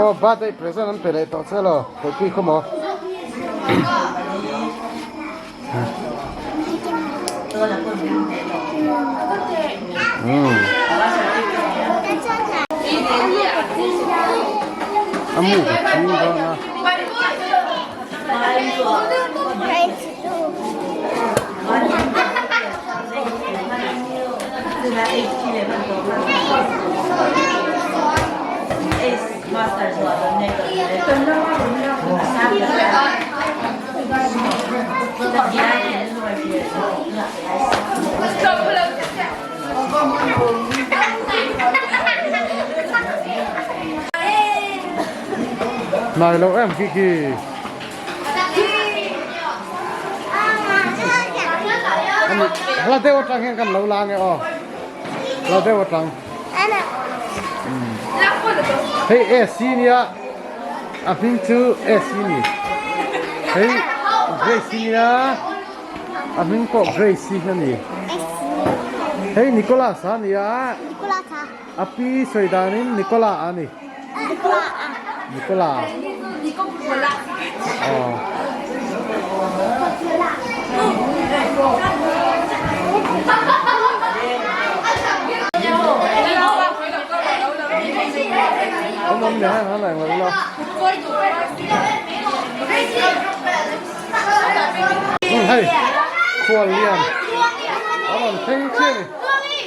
Aw birthday present an pe leh tawh che lo Kawipui khaw maw. A mu ka ching dawn a. Nai lo em khi khi. Hla deuh atang hian kan lo la nge aw. Hla deuh atang. Hei AC nia a hming chu AC ni. Hei Grace nia a hming pawh Grace a ni. Hei Nicholas a nia. A pi sawi danin Nicola a ni. Nicola. Aw. An awm leh han ang lo la. Hei, khual lian. An rawn thleng chiah a ni.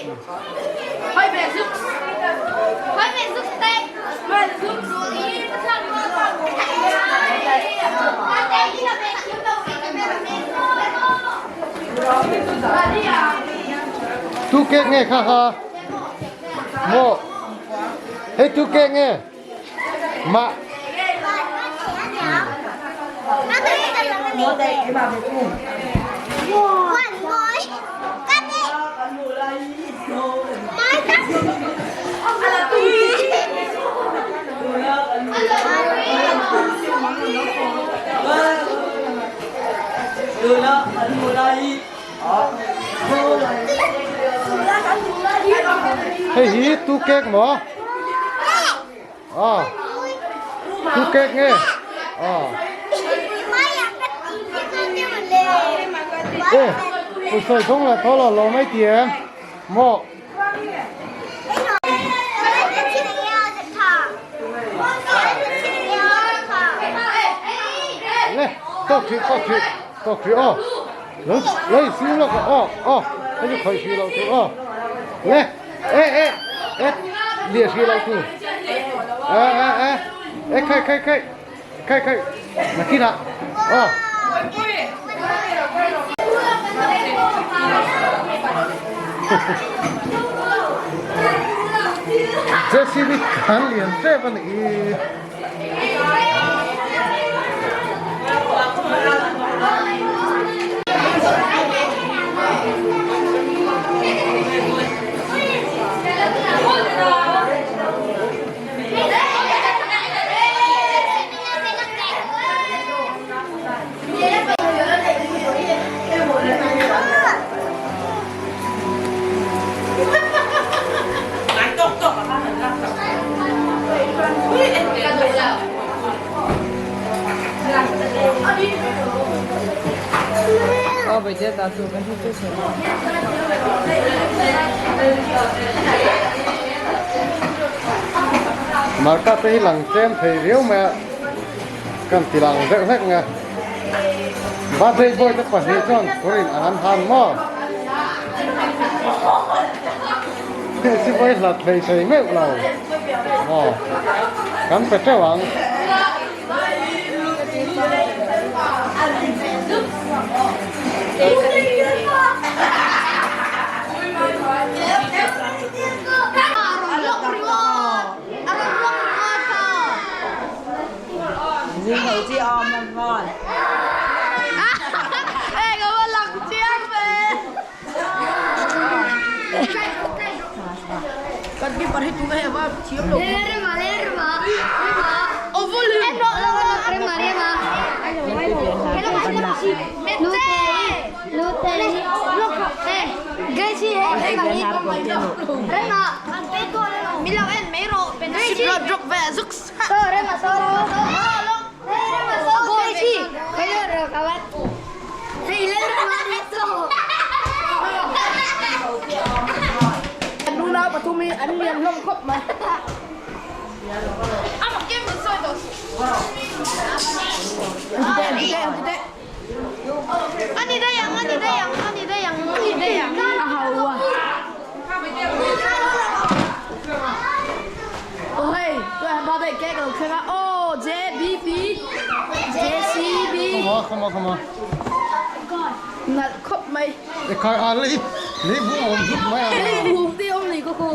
Tu kek nge kha kha maw hei tu kek nge mah Hei hi tu kek maw? Ờ. Tu kek nge? Ờ. Ê, ôi trời không là thôi là lò mấy tiền. Mọ. Nè, tóc thủy, tóc thủy, tóc thủy, ờ. Lấy, lấy xíu là ờ, ờ. Cái gì khởi xíu là ờ. Nè, ê, ê, ê, lìa xíu là tu. Ê, ê, ê, ê, khai, khai, khai, khai, khai. Mà khi nào? Ờ. JCB tlan lian tep a nih hi. Marka te hi lang tlem thei riau mai a. Kan ti lang deuh hlek nge. Birthday boy te pahnih chuan kawr in ang an han maw? Si vawi hlat hlei thei meuh lo maw? Kan pe teuh ang. Nunau pathum hi an lian hlawm khawp mai. A hau a. Aw hei, tunah ba daih cake a lo thleng a. Aw JBP JCB. Come on, come on, come on. Nalh khawp mai. Ekhai a lei lei vung awm zuk mai a. Lei vung te awm nei ka khu.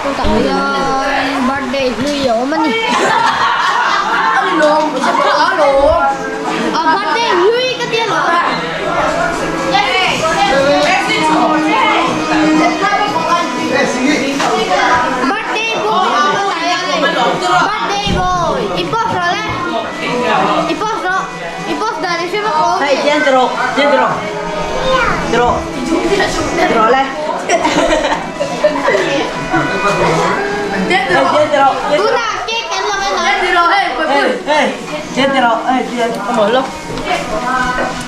Tah hian birthday hlui a awm a ni. A birthday hlui ka tia lo. Birthday boy a awm a tah hian hei. Birthday boy i post rawh le. I post rawh. I post dan i hre vak awm Hei tian ti rawh tian ti rawh ti rawh ti rawh le hei tian ti rawh Tunah cake kan lo en ang. hei hei tian ti rawh hei tian come on lo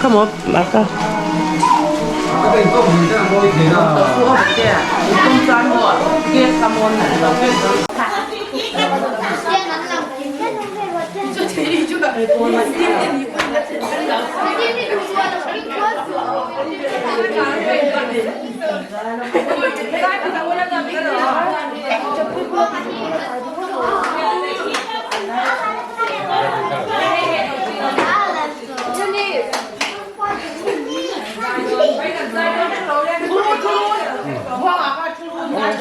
come on Marka Tian an lang kim.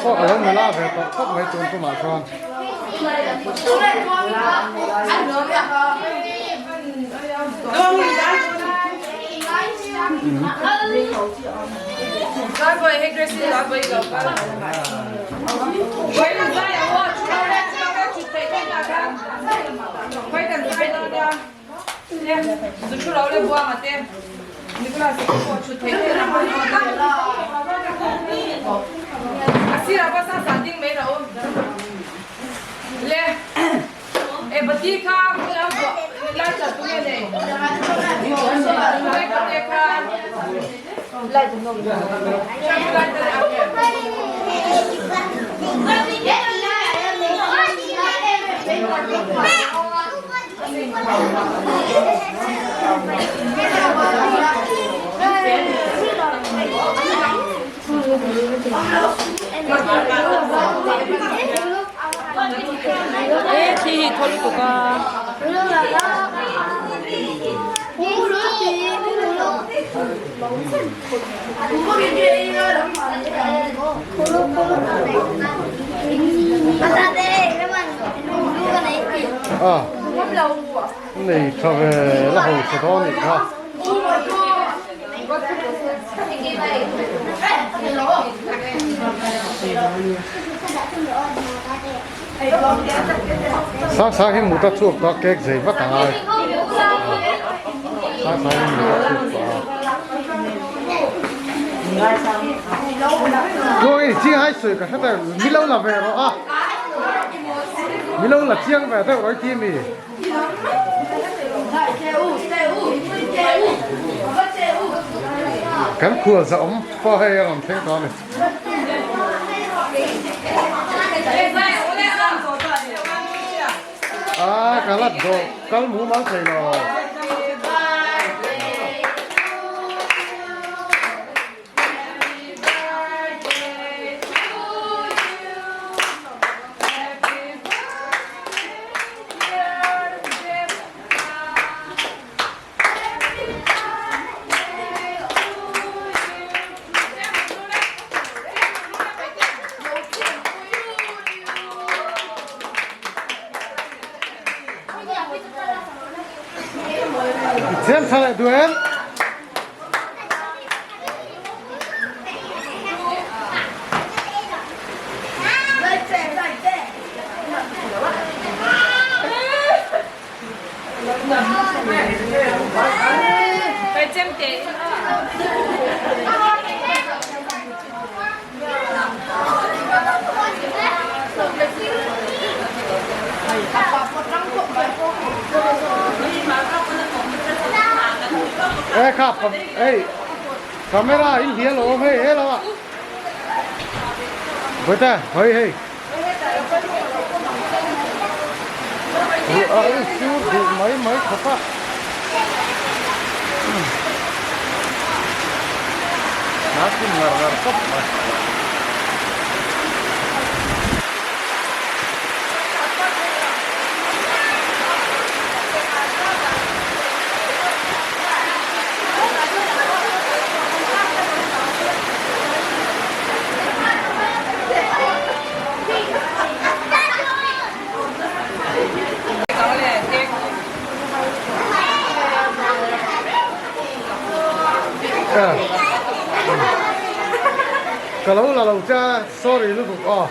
Pawh a lo nula ve tawh khawp mai tun tumah chuan. A nei tha ve la ho sa dawn nih kha. Sang sang hi mut a chhuak tawh a cake zei vat a ngai. Sang sang hi mut a chhuak tawh a. Chuan i chiang ai sawi ka hre ta mi lo la ve rawh a. Mi lo la chiang ve deuh rawh i ti mi. Kan khual za awm pawh hei a rawn thleng tawh a ni. A ka la dawh kal mumal thei lo. Siam tha leh duh em? E kha ei camera in hial awm hei he lo ah Bawihte hawi hei Ruah a sur duh mai mai khawp a Hna kim ngar ngar khawp mai. Ka lo la lo che a, sorry lutuk aw.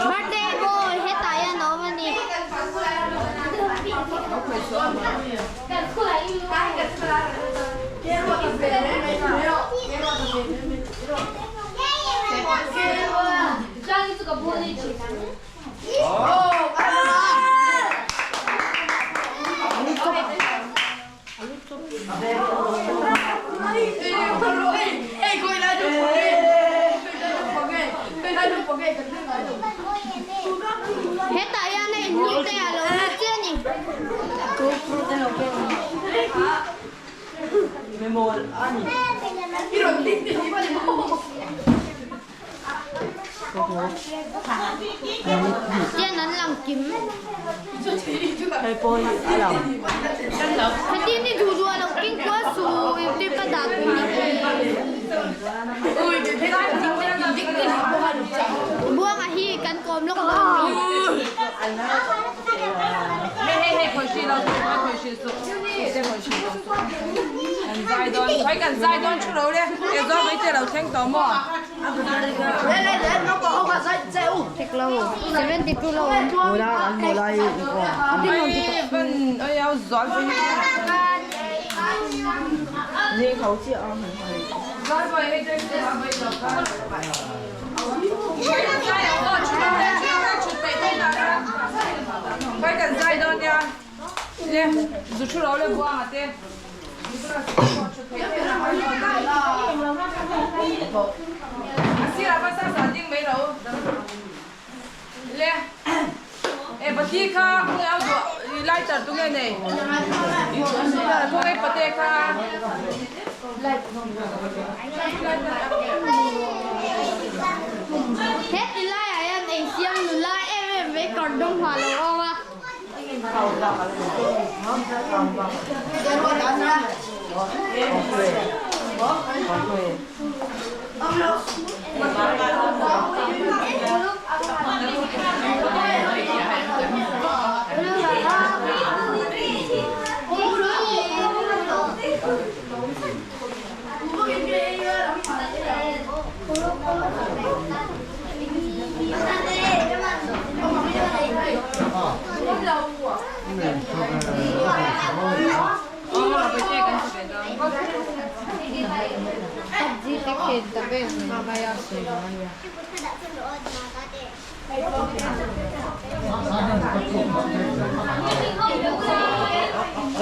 Birthday boy hetah hian a awm a ni. Hetah hian hei hnute a lo lut chiah a ni. Tian an lang kim. Heti ni duh duh a lo king kual su YouTube ka dah tur ni hi. Buanga hi kan kawm lawk lo mi. 72 lo He ti laiah hian ei siam nula em em mai kawr dum hah lo awm a.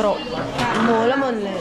Rawh mawl a mawn le.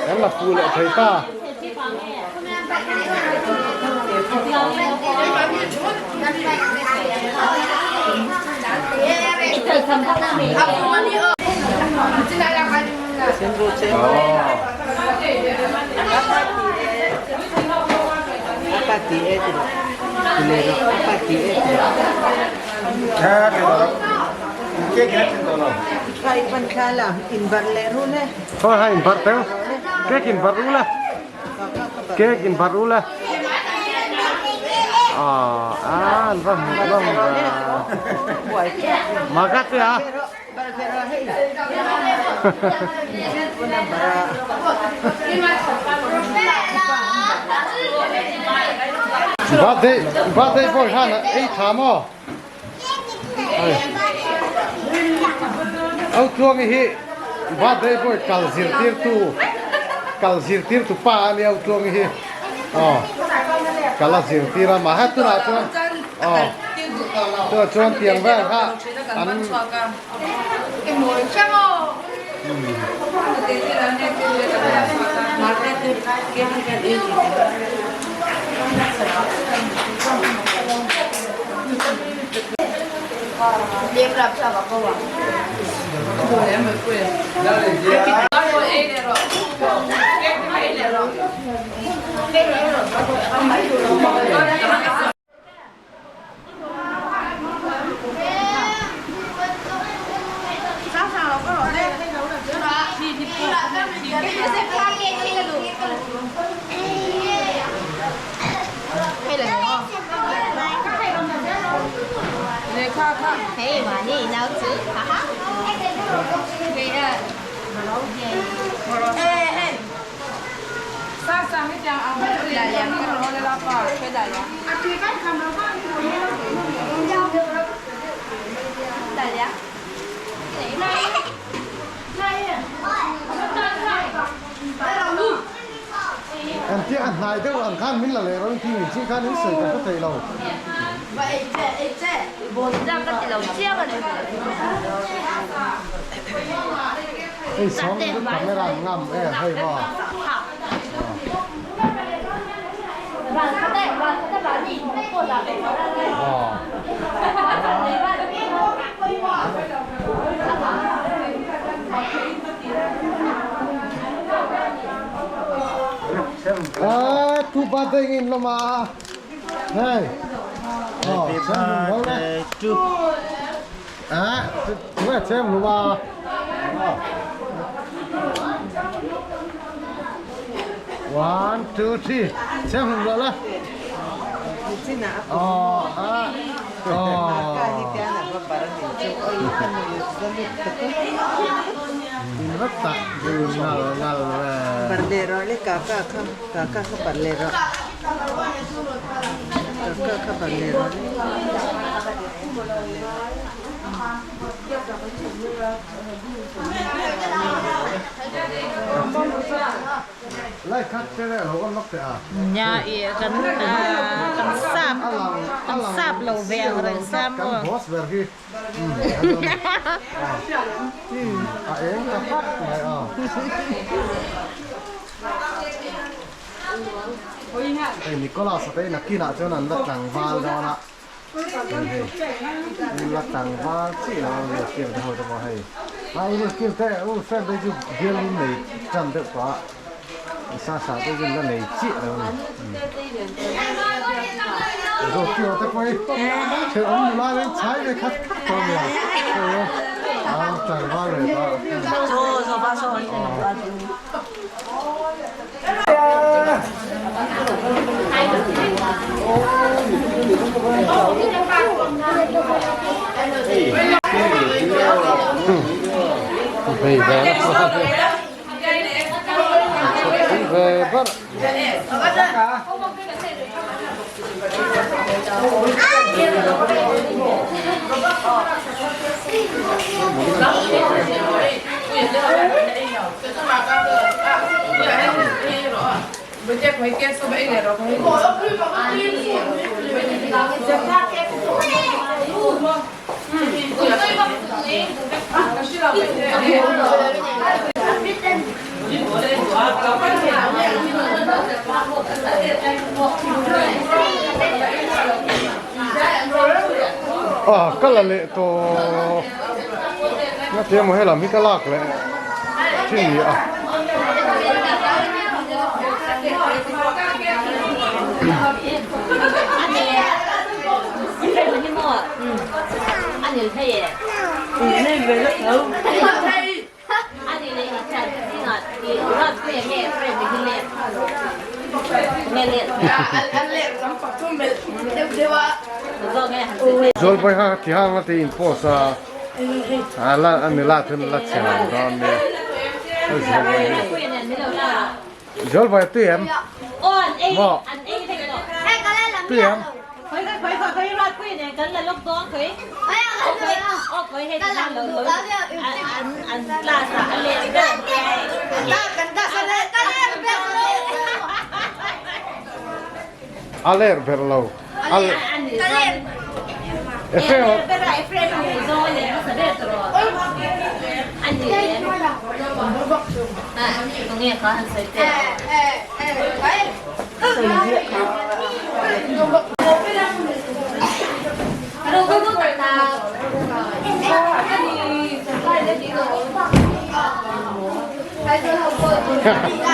Kan la fu leh thei ta. Thôi hai in barh teu. Cake in barh u la. Cake in barh u la. Ah, ah, an va hmuh hlawm ve. Magat te a. Birthday, birthday boy khan ei tha maw? Au Tluangi hi birthday boy kal zirtirtu kal zirtirtu pa a nia Au Tluangi hi aw kal a zirtir a mahse tunah chuan aw tunah chuan tiang vel kha an Engtia a hnai deuh ang khan min la leh rawh inti min chih khan in sawi ka hre thei lo. Hei sawng chu camera an ngam em hei maw. Ah, tu birthday ngin lama. Hey. Happy birthday to Ah, tu a chem luma. One, two, three. Chem luma la. Oh, ah. Oh. In rat tak ngal ngal ve. Parlero le kaka kha kaka kha parlero. Kaka kha parlero le. Lai khat te le lo kan lak te a. Nia i kan kan sap kan sap lo ve ang reng sam Kan boss ber hi. A eng ta pak mai a. Hei Nicholas te nakinah chuan an la tlangval dawn a. Hei an la tlangval chiah lo a nia kim te ho te pawh hei. A u kim te u friend te chu bialin nei tan deuh tawh a. Sa sa te chu la nei chiah lo a ni. Zawhkio te pawh hi ṭhenawm nula in chhai ve khat khat tawh a nia. A tlangval ve tawh a. Ah ka la leh tawh nga te emaw helam hi ka lak leh thin ni a. Zawlbawi kha ti hang a ti in post a a la a ni la thun la chhe lo dawn nia Zawlbawi tui em maw tui em. A ler ber lo. A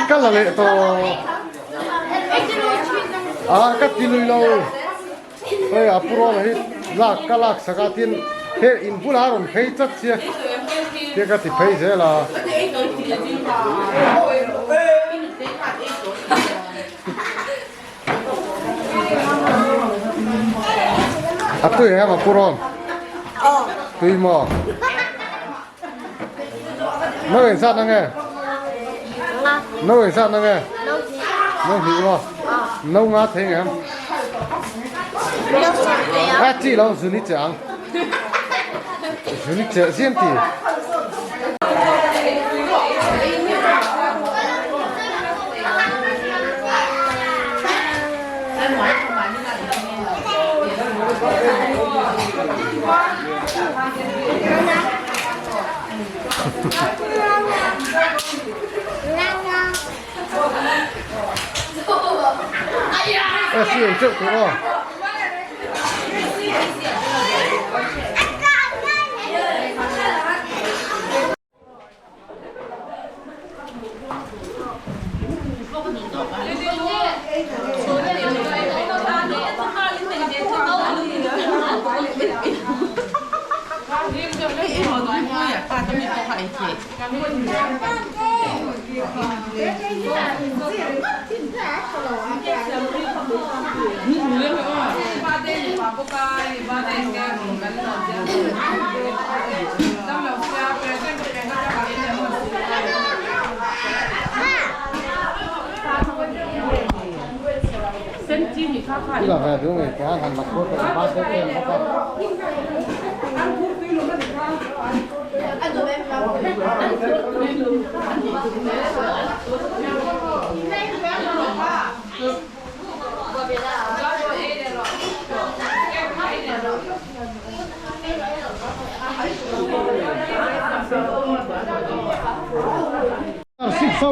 Ka la leh tawh. A ka ti lui lo. Hei a pu Rawla hi lak ka lak sak a tin he in bulah a rawn phei chat sia tia ka ti phei zel a. A tui em a purawn? Tui maw? No engzat na nge? No engzat na nge? No hnih maw? No nga thei ngem? A chi lo zuni che ang. Zuni che ziam ti. Si ei teuh tur aw. Ila ve du nge ka han mak ko ta ba se te ma pa. Sik so.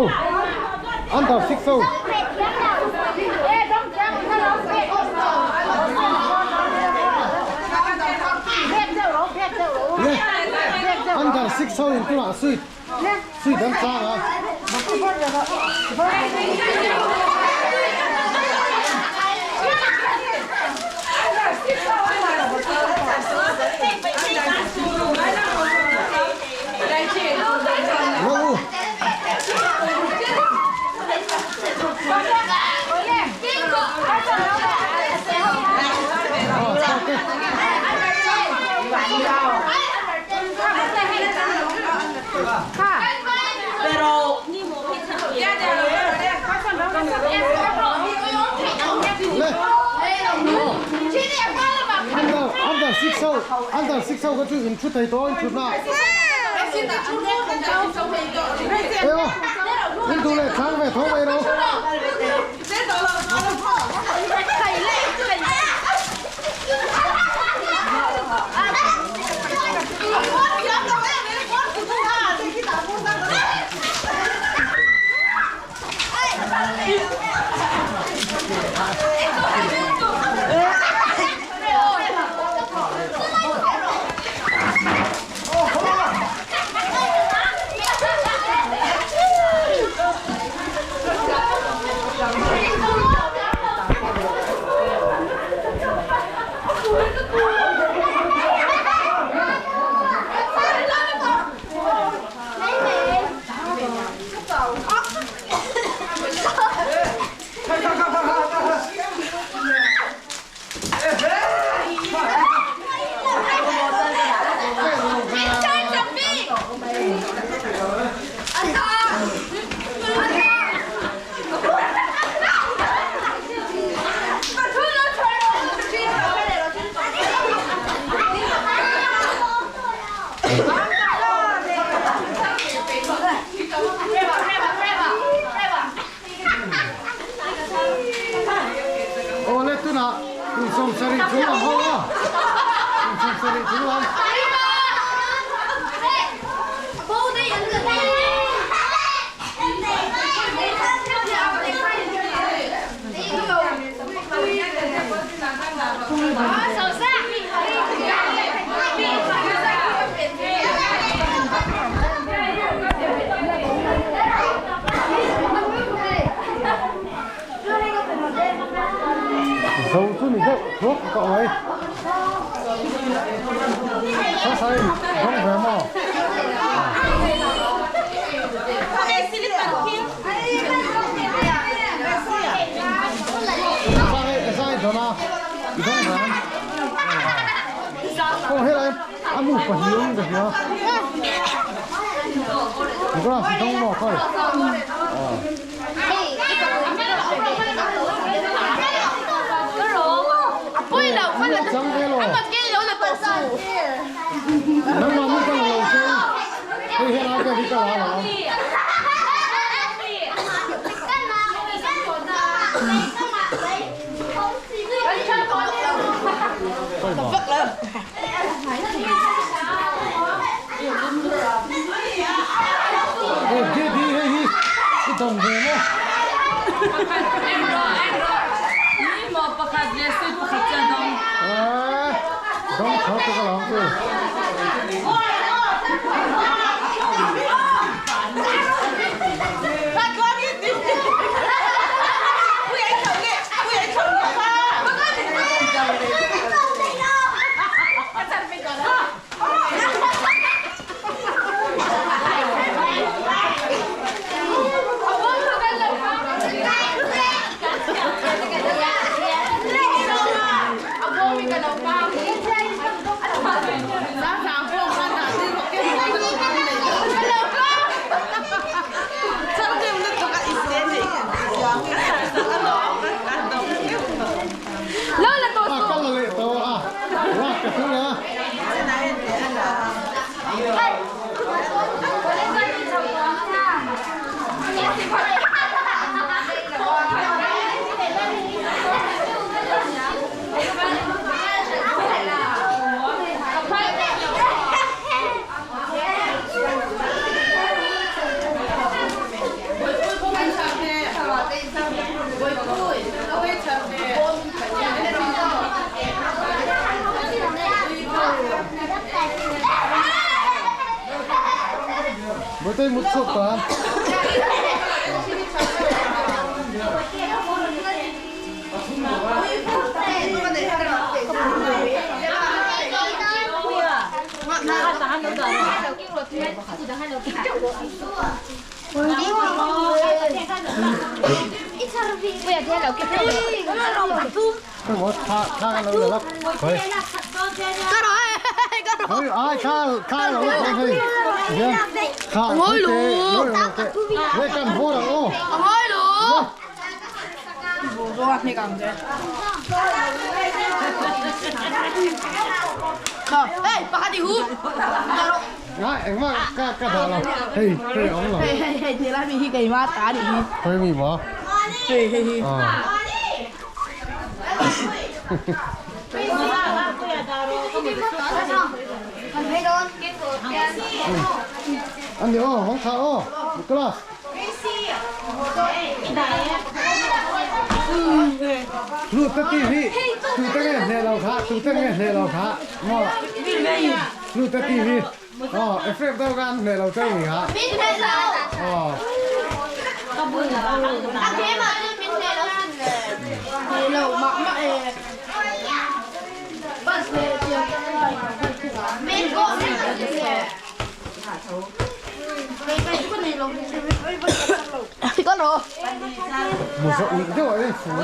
An tar sik so. An tar sik so in tunah sweet. Sweet an chang a. Lo u. Under six ho, under six ho kha chu in thu thei tawh in thut na. Eo, in duh leh chang ve tho mai ro. Awle tunah kum 70 chung lam ho a, kum 70 chung lam. Zo chu ni deuh thuak tawh mai. Sasai dawng ve maw? Nu pahnih awm ka hria. Nicholas i dawng maw khawi? Aw. Chang ve lo. Nangmah mi ka la lo che. Hei helai vel hi ka la lo ang. Khawi maw? Hei JD hei hi i dawng ve maw? Eeh dawng kho tuk alawm chu. A ka la leh tawh a, lak ka tum a. Bawitei mut chhuak ta. Ngồi lù. Ngồi lù. Ê, bà đi hút. Hei, hei, ông Hey, hey, hey, thì là mình hi cái ma tá đi. Hei mi mà. Hey, hey, hey. Anh nhớ không thà ô, Nicholas. Lu ta ti hi, tu ta nghe nè lao khá, tu ta nghe nè lao khá, mo. Lu ta ti hi. Ờ, Ephraim tao gan nè lao chơi gì hả? Ờ. Con rồi. Một số ít rồi, phụ nữ.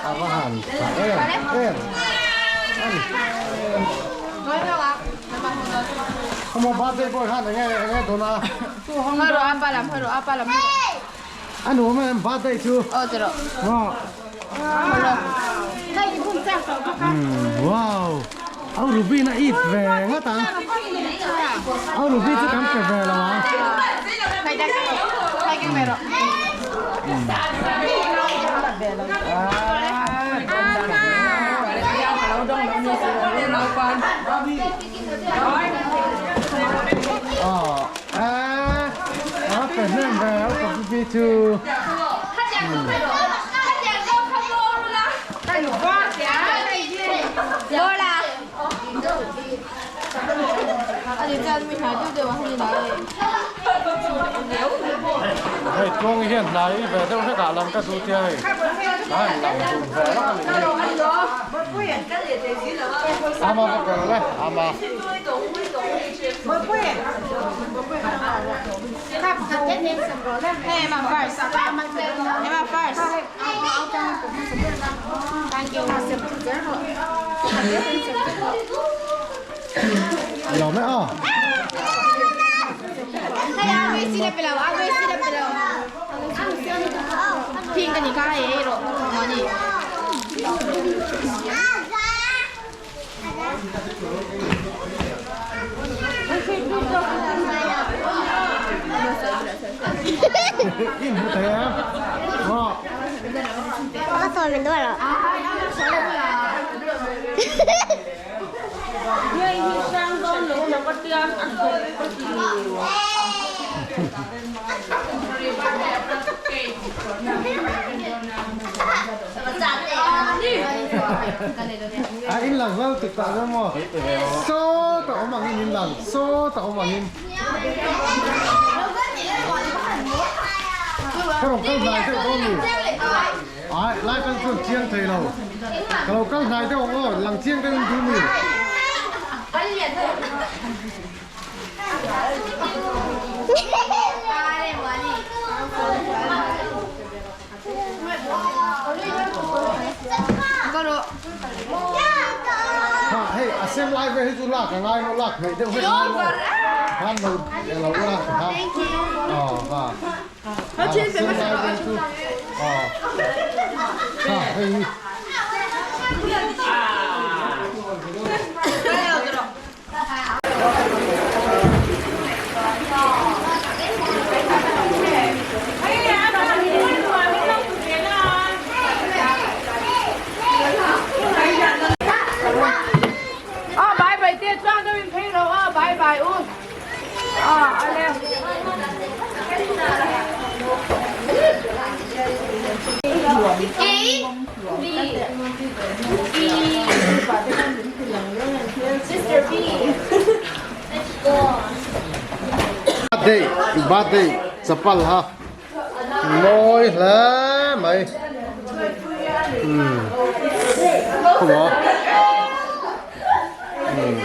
Abahan. Em, em. Không có ba giây bồi khăn nghe nghe đồ na. Hơi rồi ăn ba làm, hơi rồi ăn ba làm. Anh uống em ba giây chưa? Ờ, rồi. Wow. Wow. Ông Ruby nó ít về ngắt à? Ông Ruby chứ cắm về về là mà. Thay cái mẹ rồi. Ờ, à, à, phải nên về ông Ruby chứ. Hei, tuang hian hnai ve deuh hlek ah lam ka duh tia hei a han lang dun ve vak a nih hi. Ama va kal le, ama. Lo mai aw. In hmu thei em? Maw? Ka sawi min duh lo. A in lang hlauh tuk tah zawng maw? Saw ta awm angin in lang, saw ta awm angin. Ka rawn kal hnai deuh dawn ni. Ai, lai kal chuan chiang thei lo. Ka lo kal hnai deuh ang aw, lang chiang deuh in duh ni. Ha, hei, a sem lai vel hi chu lak a ngai maw, lak hmeih deuh hlek a ngai maw. Khan lo lo ula ha. Aw, ha. A sem lai vel chu. Aw. Ha, hei hi. Birthday birthday chapal ha mawi hle mai umm khawmaw umm.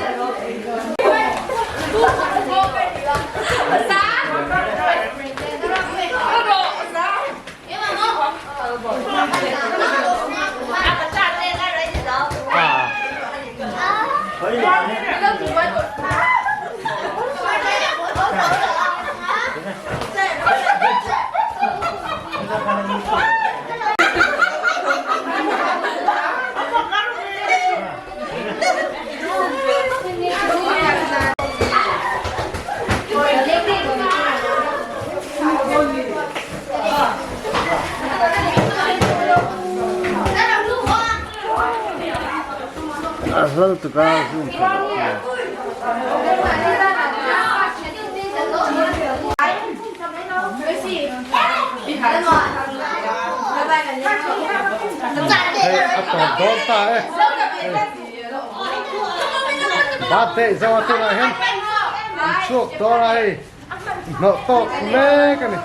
A hlal tuk a zoom theih loh khi. Hei a tawp dawn ta e. Birthday zo a tunah hian an chhuak dawn a hei. Hnawh tawk mek a ni.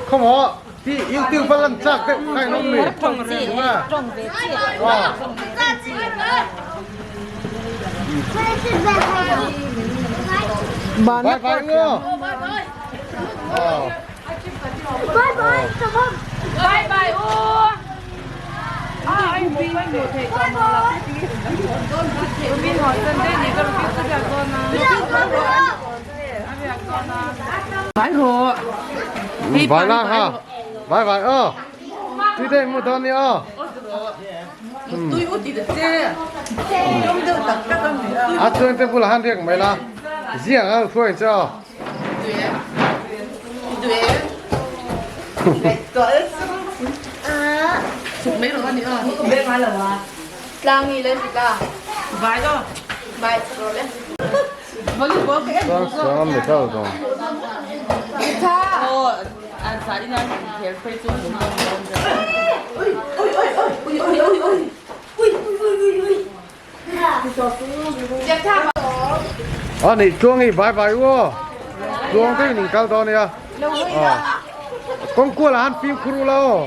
Khawmaw hi YouTube a lan chak deuh kha in awm mi? Bye bye u. Bye bye. Bye bye u. Vai lang ha. Vai vai aw. Tui deuh mu dawn ni aw. A chuan te bulah han riak mai la. Ziang a hruai che aw. Chuan metal zawng. A nih chuang hi vai vai u aw. Chuang te in kal dawn nia. Kawng kual ah han fimkhur u la aw.